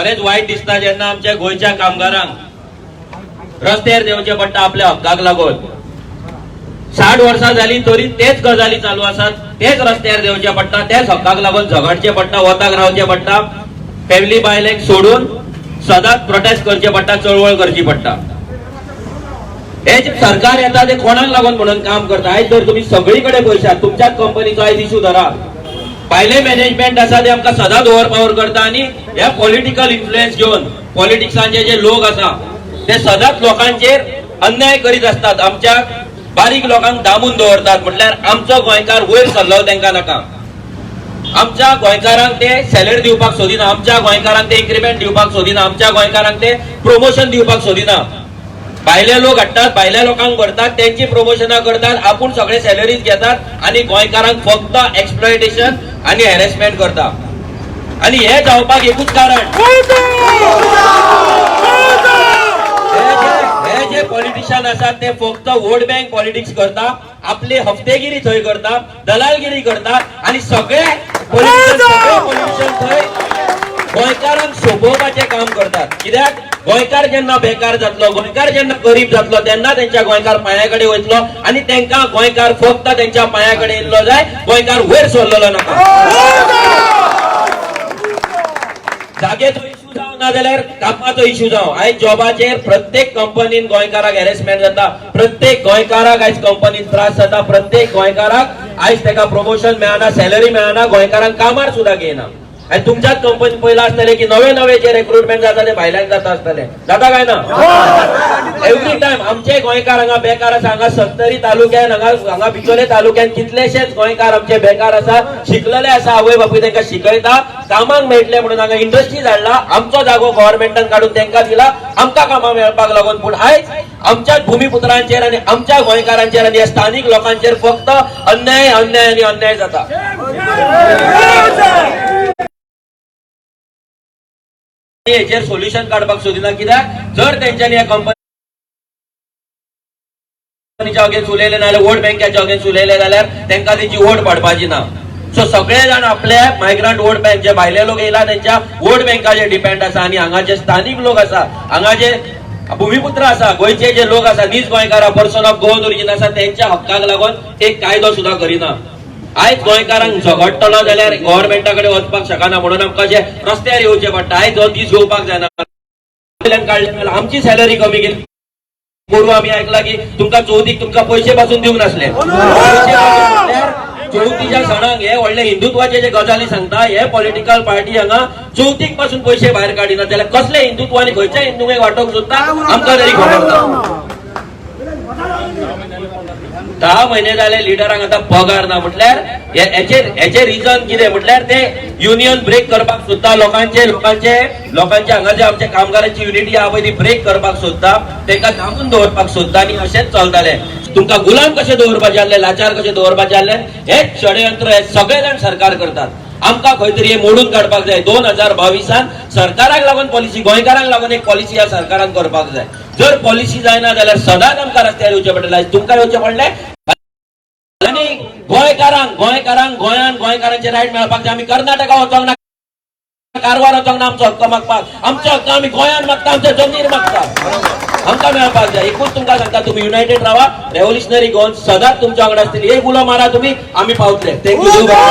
खरेंच वायट दिसता जेन्ना आमच्या गोंयच्या कामगारांक रस्त्यार देंवचें पडटा आपल्या हक्काक लागून. 60 वर्सां जाली तरी तेच गजाली चालू आसात, तेच रस्त्यार देंवचें पडटा, तेच हक्काक लागून झगडचें पडटा, वताक रावचें पडटा, फॅमिली बायलेक सोडून सदांच प्रोटेस्ट करचें पडटा, चळवळ करची पडटा. हे जे सरकार येता ते कोणाक लागून म्हणून काम करता? आयज जर तुमी सगळी कडेन पळयशात, तुमच्याच कंपनीचो आयज इशू धरा, भायले मॅनेजमेंट आसा ते आमकां सदांच ओवर पावर करता आनी हे पॉलिटिकल इन्फ्लुएन्स घेवन पॉलिटिक्सांचे जे लोक आसा ते सदांच लोकांचेर अन्याय करीत असतात. आमच्या बारीक लोकांक दामून दवरतात. म्हटल्यार आमचो गोंयकार वयर सरलो तांकां नाका. आमच्या गोंयकारांक ते सॅलरी दिवपाक सोदिना, आमच्या गोंयकारांक ते इन्क्रिमेंट दिवपाक सोदिना, आमच्या गोंयकारांक ते प्रमोशन दिवपाक सोदिना. भायले लोक हाडटात, भायल्या लोकांक भरतात, त्यांची प्रमोशनां करतात, आपूण सगळे सॅलरीज घेतात आनी गोंयकारांक फक्त एक्सप्लॉयटेशन आनी हॅरेसमेंट करता. आनी हे जावपाक एकूच कारण, हे जे पॉलिटिशियन आसात ते फक्त वोट बँक पॉलिटिक्स करता, आपली हफ्तेगिरी थंय करता, दलालगिरी करता आनी सगळे पॉलिटिशियन थंय गोंयकारांक सोपोवपाचें काम करतात. कित्याक गोंयकार जेन्ना बेकार जातलो, गोंयकार जेन्ना गरीब जातलो, तेन्ना तेंच्या गोंयकार पांया कडेन वयतलो आनी तेंकां गोंयकार फक्त तेंच्या पांया कडेन येयल्लो जाय, गोंयकार वयर सरलेलो नाका. जागेचो इशू जावं ना जाल्यार कामाचो इशू जावं, आयज जॉबाचेर प्रत्येक कंपनीन गोंयकाराक हॅरेसमेंट जाता. प्रत्येक गोंयकाराक आयज कंपनीन त्रास जाता. प्रत्येक गोंयकाराक आयज तेका प्रमोशन मेळना, सॅलरी मेळना, गोंयकारांक कामार सुद्दां घेयना. आनी तुमच्याच कंपनी पयला आसतलें की नवे नवे जे रेक्रुटमेंट जाता ते भायल्यान जाता आसतले. जाता काय ना? एवरी टायम आमचे गोंयकार हांगा बेकार आसा. हांगा सत्तरी तालुक्यान, हांगा हांगा बिचोले तालुक्यान कितलेशेच गोंयकार आमचे बेकार आसा. शिकलेले आसा, आवय बापूय तांकां शिकयता, कामाक मेळटले म्हणून हांगा इंडस्ट्रीज हाडला. आमचो जागो गव्हर्मेंटान काडून तांकां दिला आमकां कामां मेळपाक लागून. पूण आयज आमच्याच भुमिपुत्रांचेर आनी आमच्या गोंयकारांचेर आनी ह्या स्थानीक लोकांचेर फक्त अन्याय, अन्याय आनी अन्याय जाता. हेचेर सोल्युशन काडपाक सोदिना. कित्याक जर तेंच्यांनी ह्या कंपनीच्या अगेन्स्ट उलयले ना जाल्यार, वोट बँकाच्या अगेन्स्ट उलयले जाल्यार तांकां तेंची वोट पडपाची ना. सो सगळे जाण आपले मायग्रंट वोट बँक, जे भायले लोक येयला तेंच्या वोट बँकाचेर डिपेंड आसा. आनी हांगा जे स्थानीक लोक आसा, हांगा जे भुमिपुत्र आसा, गोंयचे जे लोक आसा, नीज गोंयकार, पर्सन ऑफ गोवन ओरिजीन आसा, तेंच्या हक्काक लागून एक कायदो सुद्दां करिना. आयज गोंयकारांक झगडटलो जाल्यार गव्हर्मेंटा कडेन वचपाक शकना म्हणून आमकां जे रस्त्यार येवचें पडटा. आयज हो दीस घेवपाक जायना. वयल्यान काडले जाल्यार आमची सॅलरी कमी केली. पोरवा आमी आयकला की तुमकां चवथीक तुमकां पयशे पासून दिवंक नासले. पयशे पासून म्हटल्यार चवथीच्या सणाक हे व्हडले हिंदुत्वाचे जे गजाली सांगता हे पॉलिटिकल पार्टी हांगा चवथीक पासून पयशे भायर काडिना जाल्यार कसले हिंदुत्व आनी खंयच्या हिंदूंक वाटोवंक सोदता आमकां तरी खबर ना. 10 म्हयने जाले लिडरांक आतां पगार ना. म्हटल्यार हेचे रिजन कितें म्हटल्यार ते युनियन ब्रेक करपाक सोदता. लोकांचे लोकांचे लोकांचे हांगा जे आमच्या कामगारांची युनिटी आहा पळय ती ब्रेक करपाक सोदता, तांकां दामून दवरपाक सोदता आनी अशेंच चलतालें. तुमकां गुलाम कशें दवरपाचें आहले, लाचार कशें दवरपाचें आहले, हेच षडयंत्र हे सगळे जाण सरकार करतात. आमकां खंय तरी हे मोडून काडपाक जाय. 2022 सरकाराक लागून पॉलिसी, गोंयकारांक लागून एक पॉलिसी ह्या सरकारान करपाक जाय. जर पॉलिसी जायना जाल्यार सदांच आमकां रस्त्यार येवचें पडटलें. आयज तुमकां येवचें पडलें आनी गोंयकारांक गोंयकारांक गोंयान गोंयकारांचे रायट मेळपाक जाय. आमी कर्नाटका वचोंक ना, कारवार वचोंक ना आमचो हक्क मागपाक. आमचो हक्क आमी गोंयान मागता, आमच्या जमनीर मागता, आमकां मेळपाक जाय. एकूच तुमकां सांगता, तुमी युनायटेड रावा. रेव्होल्युशनरी गोवन सदांच तुमच्या वांगडा आसतली. एक उलो मारा तुमी, आमी पावतले. Thank you.